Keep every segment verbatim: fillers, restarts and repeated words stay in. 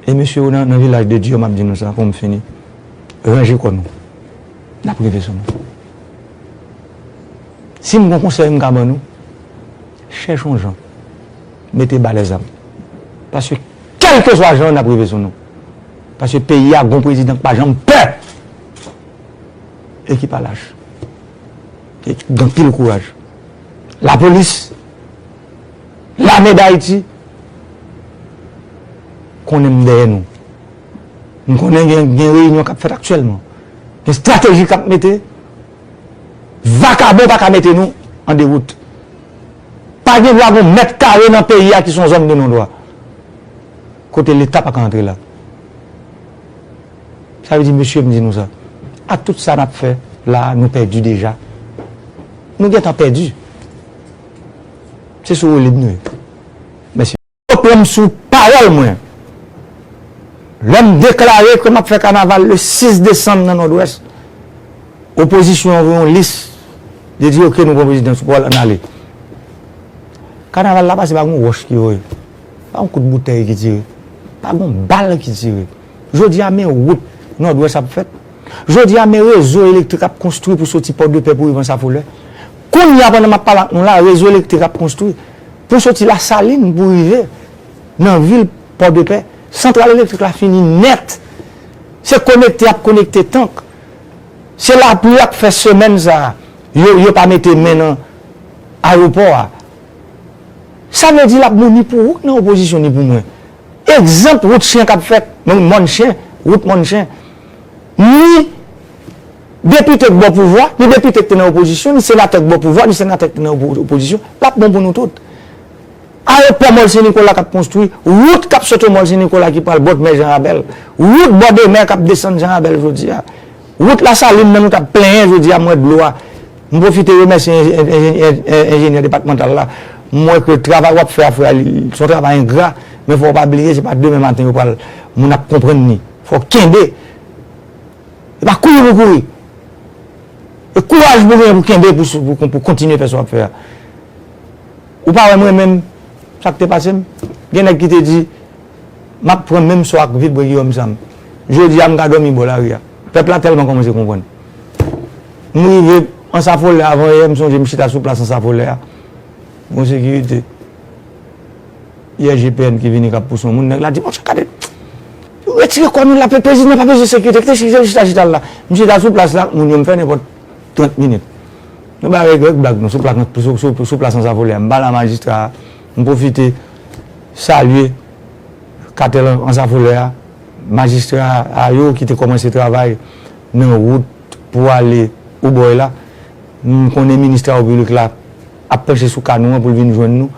E mesye yo nan, nan vilaj de Dye, m ap di nou sa pou m fini. Ranje kò nou. N ap rive sou nou. Si m gon konsèy m ka ban nou, chèche yon jan. Mete ba lèzam. Paske kèlkeswa jan, n ap rive sou nou. Paske peyi a gon prezidan k pa janm pè. E ki pa lach. E ki gen anpil kouraj. Lapolis, lame Dayiti, konnen m dèyè nou. M konnen gen, gen reyinyon k ap fèt aktyèlman. Gen estrateji k ap mete. Vakabon pa ka mete nou an dewout. Pa gen dwa gen yon mèt kare nan peyi a ki se yon zòn de non dwa. Kote Leta pa ka antre la. Sa vle di, mesye, m di nou sa. Ak tout sa n ap fè la, nou pèdi deja. Nou gentan pèdi. Se sou woulib nou ye. Mèsi. Yo pran m sou pawòl mwen. Lè m deklare ke m ap fè kanaval le sis desanm nan Nòdwès, opozisyon an voye yon lis. Yo di, "Ok, nou pran prezidan sou pawòl, ann ale." Kanaval la pase pa gon wòch ki voye. Pa yon kout boutèy ki tire. Pa gon bal ki tire. Jodi a, men wout Nòdwès ap fèt. Jodi a, men rezo elektrik ap konstwi pou soti Pòdepè pou rive Ansafolè. Kounye a, pandan m ap pale ak nou la, rezo elektrik ap konstwi pou soti Lasalin pou rive nan vil Pòdepè. Santral elektrik la fini nèt. Se konekte y ap konekte tank. Se lapli y ap fè semèn sa a. Yo, yo pa mete men nan ayewopò a. Sa vle di l ap bon ni pou ou k nan opozisyon ni pou mwen. Egzanp, wout chen k ap fèt, mòn chen, wout mòn chen. Ni depite k bò pouvwa, ni depite k te nan opozisyon, ni senatè k bò pouvwa, ni senatè k te nan opo- opozisyon, l ap bon pou nou tout. Ayewopò Mòl Sen Nikola k ap konstwi, wout k ap sot Mòl Sen Nikola ki pral bò mè Jan Rabèl, wout bò de mè k ap desann Jan Rabèl jodi a. Wout Lasalin nan nou t ap plenyen jodi a, m wè dlo a. M pwofite remèsye enje- enje- enjenyè depatmantal la. M wè ke travay w ap fè a, frè, li- se yon travay engra, men fò w pa bliye, se pa demen maten yo pral, moun ap konprann li. Fò w kenbe. E pa kouri pou kouri. E kouraj pou w genyen pou kenbe, pou, pou, pou kontinye fè sa w ap fè a. Ou pa wè mwen menm, sa k te pase m? Gen nèg ki te di, "M ap pran menm sò ak Vibre Guillaume Sam." Jodi a, m ka dòmi bò lari a. Pèp la tèlman kòmanse konprann. M rive Ansafolè avan yè, m sonje m chita sou plas Ansafolè a. Gon sekirite. I G P N ki vini k ap pouse yon moun, nèg la di, "Monchè, gade, retire kò nou la, pe- prezidan pa bezwen sekirite, kite chita, chita, chita la." M chita sou plas la, moun yo, m fè nenpòt trant minit. Nou bay règ, règ blag nou sou plas, sou, sou, sou plas Ansafolè a. M pale a majistra a, m pwofite salye katèl Ansafolè a, majistra a yo ki te kòmanse travay nan wout pou ale Obòy la. M konnen minis travo piblik la ap panche sou ka nou an pou l vin jwenn nou,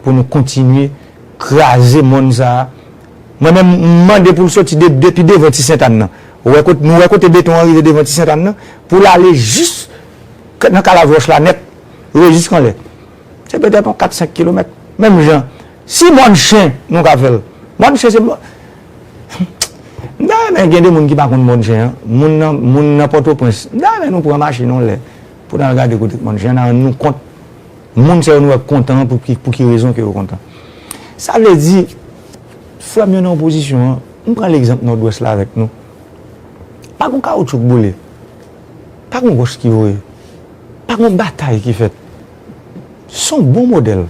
pou nou kontinye kraze mòn sa a. Mwen menm, m mande pou l soti de- depi devan Ti Sentàn nan. Ou wè kot- nou wè kote beton an rive devan Ti Sentàn nan, pou l ale jis k- nan Kalav Wòch la nèt, rive jiskanlè. Se petèt yon kat senk kilomèt. Menm jan, si mòn chen nou ka fè l, mòn chen se mòn, m ta renmen gen de moun ki pa konn mòn chen an, moun nan, moun nan Pòtoprens, m ta renmen nou pran machin yon lè pou n al gade kote k mòn chen an, n a rann nou kont, moun sa yo nou wè k kontan an, pou ki, pou ki rezon ke yo kontan. Sa vle di, frè m yo nan opozisyon an, m pran legzanp Nòdwès la avèk nou. Pa gon kawoutchou k boule. Pa gon wòch ki voye. Pa gon batay ki fèt. Se yon bon modèl.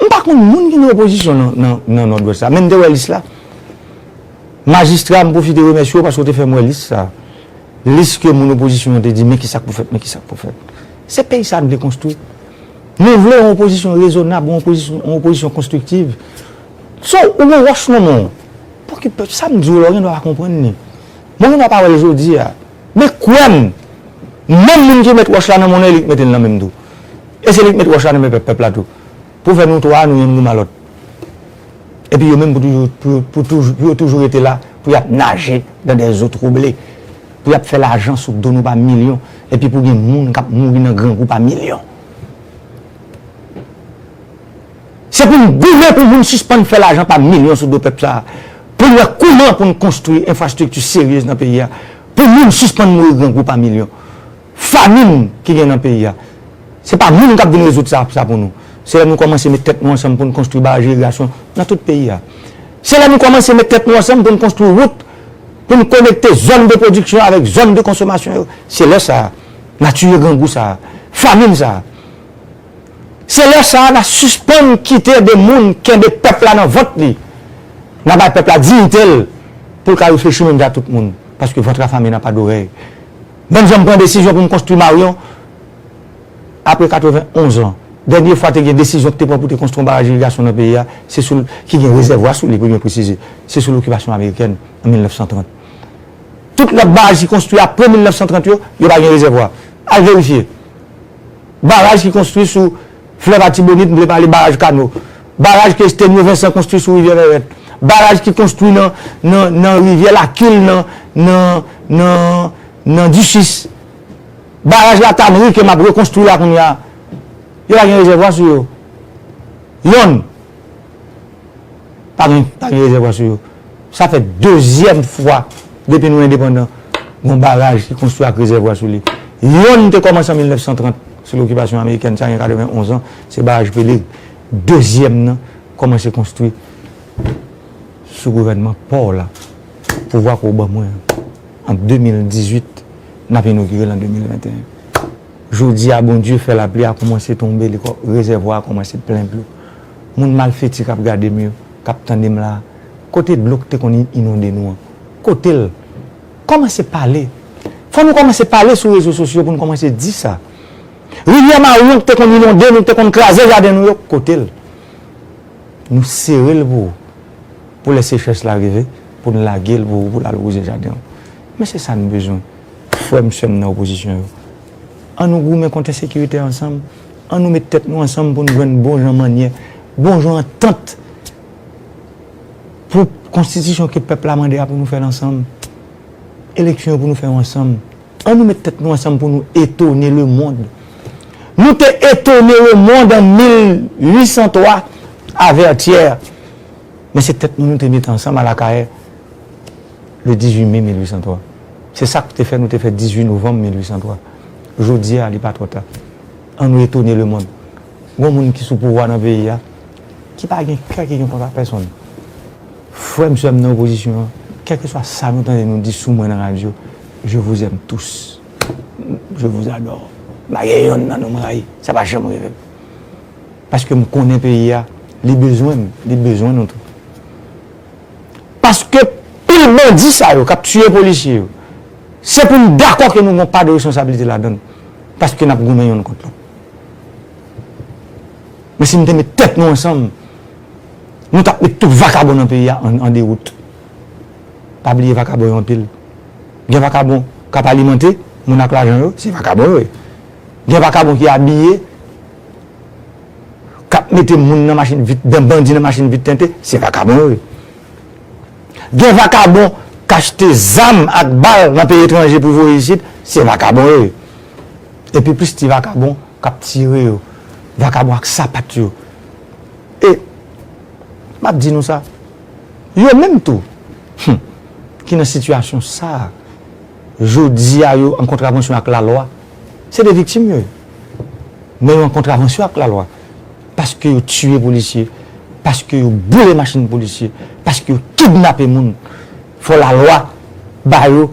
M pa konn moun ki nan opozisyon nan, nan, nan Nòdwès la, men m te wè lis la. Majistra, m pwofite remèsye w paske w te fè m wè lis sa. Lis ke moun opozisyon an te di, "Men ki sa k pou fèt, men ki sa k pou fèt." Se peyi sa a n vle konstwi. Nou vle yon opozisyon rezonab, yon opozisyon, yon opozisyon konstriktiv. So, ou gen wòch nan men w. Pòkipè, sa m di w la, ou gen dwa pa konprann li. Mwen gen dwa pa wè l jodi a. Men kwè m, menm moun ki met wòch la nan men w nan, e li k mete l nan men m tou. E se li k met wòch la nan men pèp, pèp la tou. Pou fè nou twa, nou youn goumen a lòt. Epi yo menm pou toujou, pou, pou toujou, pou yo toujou rete la, pou y ap naje dans des eaux troublées, pou y ap fè lajan sou do nou pa milyon, epi pou gen moun k ap mouri nan grangou pa milyon. Se pou n goumen pou moun sispann fè lajan pa milyon sou do pèp sa a, pou n wè kouman pou n konstwi enfrastrikti serye nan peyi a, pou moun sispann mouri grangou pa milyon. Famin ki gen nan peyi a. Se pa moun k ap vin rezoud sa, sa pou nou. Se lè nou kòmanse met tèt nou ansanm pou n konstwi baraj irigasyon nan tout peyi a. Se lè nou kòmanse met tèt nou ansanm pou n konstwi wout, pou n konekte zòn de pwodiksyon avèk zòn de konsomasyon yo. Se lè sa a, n a tiye grangou sa a, famin sa a. Se lè sa a, n a sispann kite de moun kenbe pèp la nan vant li. N a bay pèp la diyite l pou l ka reflechi menm jan ak tout moun. Paske ventre affamé n'a pas d'oreille. Menm jan m pran desizyon pou m konstwi Marion, apre katrevenn onz an, dènye fwa te gen desizyon ki te pran pou te konstwi yon baraj irigasyon nan peyi a, se sou l ki gen rezèvwa sou li, pou byen presize, se sou lokipasyon amerikèn an mil nèf san trant. Tout lòt baraj ki konstwi apre mil nèf san trant yo, yo pa gen rezèvwa. Al verifye. Baraj ki konstwi sou Flèv Atibonit, m vle pale baraj Kano. Baraj ke Estenyo Vensan konstwi sou rivyè Vèrèt. Baraj ki konstwi nan, nan, nan rivyè Lakil, nan, nan, nan, nan Disis. Baraj Latanri ke m ap rekonstwi la kounye a. Yo pa gen rezèvwa sou yo. Yonn. Pa gen, pa gen rezèvwa sou yo. Sa fè dezyèm fwa depi nou endepandan, gon baraj ki konstwi ak rezèvwa sou li. Yonn te kòmanse an mil nèf san trant sou lokipasyon amerikèn, sa gen katrevenn onz an, se baraj Pelig. Dezyèm nan kòmanse konstwi sou gouvènman pa w la. Pouvwa ke w ban mwen an, an de mil dizuit, n ap inogire l an de mil venteyen. Jodi a, Bondye fè lapli a kòmanse tonbe, li kò-, rezèvwa a kòmanse plen dlo. Moun Malfeti k ap gade m yo, k ap tande m la a, kote dlo k te konn inonde nou an? Kote l? Kòmanse pale. Fò nou kòmanse pale sou rezo sosyo pou n kòmanse di sa. Rivyè Marion k te konn inonde nou, k te konn kraze jaden nou yo, kote l? Nou sere l pou ou. Pou lè sechrès la rive, pou n lage l pou ou, pou l al wouze jaden w. Men se sa n bezwen. Frè m, sè m nan opozisyon yo, ann nou goumen kont ensekirite a ansanm. Ann nou met tèt nou ansanm pou n jwenn bon jan mannyè, bon jan antant pou konstitisyon ke pèp la mande a, pou nou fè l ansanm. Eleksyon yo pou nou fè yo ansanm. Ann nou met tèt nou ansanm pou nou etone lemonn. Nou te etone lemonn an mil uit san twa a Vètyè. Men se tèt nou nou te mete ansanm a Lakayè le dizuit mai mil uit san twa. Se sa k te fè nou te fè dizuit novanm mil uit san twa. Jodi a, li pa twò ta. Ann nou etone lemonn. Gon moun ki sou pouvwa nan peyi a, ki pa gen kè, ki gen kont a pèsonn. Frè m, sè m nan opozisyon an, kèlkeswa sa nou tande nou di sou mwen nan radyo, je vous aime tous. Je vous adore. M pa gen yonn nan nou m rayi. Sa pa janm rive m. Paske m konnen peyi a, li bezwen m, li bezwen nou tou. Paske pil bandi sa yo k ap tiye polisye yo, se pou n dakò ke nou gen yon pa de responsablite ladan l. Paske n ap goumen yonn kont lòt. Men si n te met tèt nou ansanm, nou t ap met tout vakabon nan peyi a an, an dewout. Pa bliye vakabon yo anpil. Gen vakabon k ap alimante moun ak lajan yo, se vakabon yo ye. Gen vakabon ki abiye, k ap mete moun nan machin vit, dan bandi nan machin vit tente, se vakabon yo ye. Gen vakabon k achte zam ak bal nan peyi etranje pou voye isit, se vakabon yo ye. Epi plis ti vakabon k ap tire yo, vakabon ak sapat yo. E m ap di nou sa, yo menm tou, hmm, ki nan sitiyasyon sa a, jodi a yo an kontravansyon ak lalwa, se de viktim yo ye. Men yo an kontravansyon ak lalwa. Paske yo tiye polisye, paske yo boule machin polisye, paske yo kidnape moun. Fò lalwa ba yo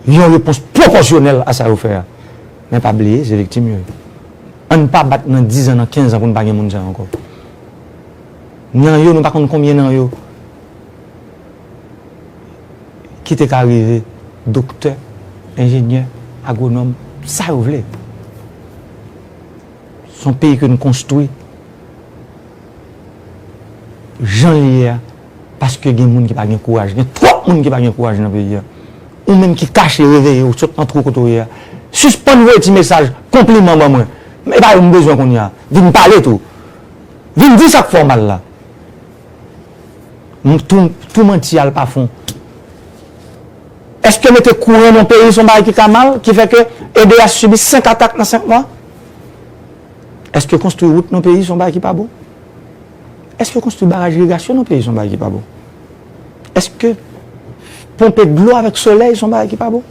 yon repons pwopòsyonèl a sa yo fè a. Men pa bliye, se viktim yo ye. Ann pa bat nan diz an, nan kenz an pou n pa gen moun sa yo ankò. Nan yo, nou pa konn konbyen nan yo ki te ka rive doktè, enjenyè, agwonòm, sa yo vle. Se yon peyi ke n konstwi jan l ye a, paske gen moun ki pa gen kouraj. Gen twòp moun ki pa gen kouraj nan peyi a. Ou menm ki kache, reveye w, sot nan twou kote w ye a, sispann voye ti mesaj konpliman ban mwen. E pa yo m bezwen kounye a. Vin pale tou. Vin di sa k fè w mal la. M tou, tou manti al pa fon. Èske mete kouran nan peyi se yon bagay ki ka mal, ki fè ke E D S sibi senk atak nan senk mwa? Èske konstwi wout nan peyi se yon bagay ki pa bon? Èske konstwi baraj irigasyon nan peyi se yon bagay ki pa bon? Èske ponpe dlo avèk solèy se yon bagay ki pa bon?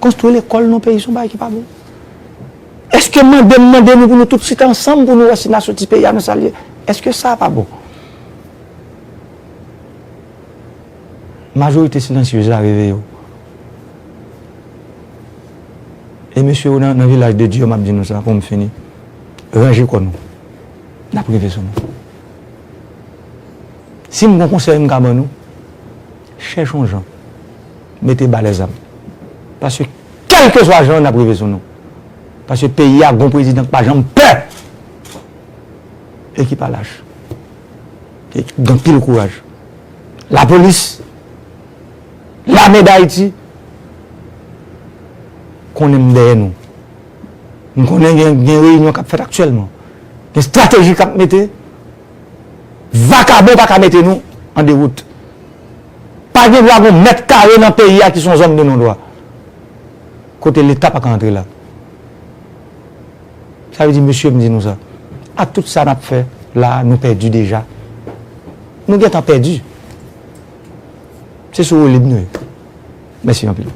Konstwi lekòl nan peyi se yon bagay ki pa bon? Èske mande m mande nou pou nou tout chita ansanm pou nou wè si n a soti peyi a nan sa l ye? Èske sa pa bon? Majorite silansyez la, reveye w. E mesye yo nan, nan vilaj de Dye, m ap di nou sa pou m fini. Ranje kò nou. N ap rive sou nou. Si m gon konsèy m ka ban nou, chèche yon jan. Mete ba lèzam. Paske kèlkeswa jan, n ap rive sou nou. Paske peyi a gon prezidan k pa janm pè e ki pa lach. E ki gen anpil kouraj. Lapolis, Lame Dayiti konnen m dèyè nou. M konnen gen, gen reyinyon k ap fèt aktyèlman. Gen estrateji k ap mete. Vakabon pa ka mete nou an dewout. Pa gen dwa gon mèt kare nan peyi a ki se yon zòn de non dwa. Kote Leta pa ka antre la. Sa vle di, mesye, m di nou sa. Ak tout sa n ap fè la, nou pèdi deja. Nou gentan pèdi. Se sou woulib nou ye. Mèsi anpil.